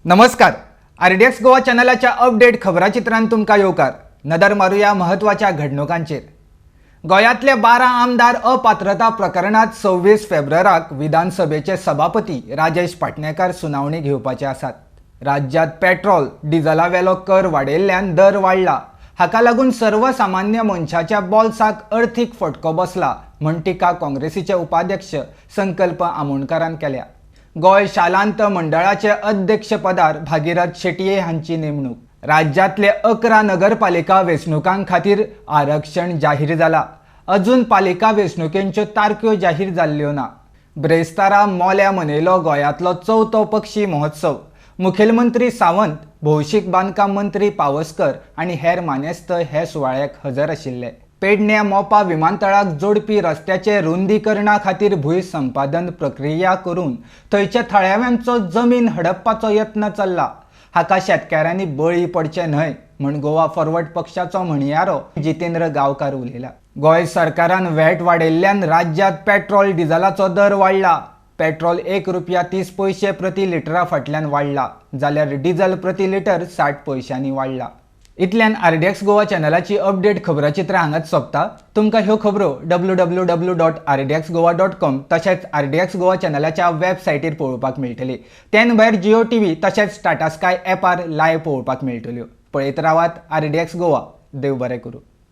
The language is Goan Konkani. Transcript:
नमस्कार, आरडीएक्स गोवा चॅनलाच्या अपडेट खबराचित्रांत तुमकां येवकार. नदर मारुया महत्वाच्या घडणुकांचेर. गोंयांतले 12 आमदार अपात्रता प्रकरणात 26 फेब्रुवाराक विधानसभेचे सभापती राजेश पाटणेकार सुनावणी घेवपाचे आसात. राज्यांत पेट्रोल डिझलावेलो कर वाडयल्ल्यान दर वाडला. हाका लागून सर्वसामान्य मनशाच्या बोल्साक अर्थीक फटको बसला म्हण टिका काँग्रेसीचे उपाध्यक्ष संकल्प आमोणकारान केल्या. गोंय शालांत मंडळाचे अध्यक्षपदार भागीरथ शेटये हांची नेमणूक. राज्यांतले 11 नगरपालिका वेंचणुकां खातीर आरक्षण जाहीर जाला. अजून पालिका वेंचणुकेच्यो तारख्यो जाहीर जाल्ल्यो ना. ब्रेस्तारा मोल्या मनयलो गोंयांतलो चवथो पक्षी महोत्सव. मुखेलमंत्री सावंत, भौशीक बांदकाम मंत्री पावसकर आनी हेर मानेस्त हे सुवाळ्याक हजर आशिल्ले. पेडण्या मोपा विमानतळाक जोडपी रस्त्याचे रुंदीकरणा खातीर भूंय संपादन प्रक्रिया करून थंयच्या थळाव्यांचो जमीन हडपपाचो यत्न चल्ला. हाका शेतकारांनी बळी पडचे न्हय म्हूण गोवा फॉरवर्ड पक्षाचो म्हणयारो जितेंद्र गांवकार उलयला. गोंय सरकारान व्हॅट वाडयल्ल्यान राज्यांत पेट्रोल डिझलाचो दर वाडला. पेट्रोल 1 रुपया 30 पयशे प्रति लिटरा फाटल्यान वाडला, जाल्यार डिझल प्रति लिटर 60 पयशांनी वाडला. इतल्यान आरडीएक्स गोवा चॅनलाची अपडेट खबराचित्रां हांगाच सोंपता. तुमकां ह्यो खबरो www.rdxgoa.com तशेंच आरडीएक्स गोवा चॅनलाच्या वेबसायटीर पळोवपाक मेळटली. तेन भायर जिओ टीव्ही तशेंच टाटा स्काय एपार लायव्ह पळोवपाक मेळटल्यो. पळयत रावात आरडीएक्स गोवा. देव बरें करूं.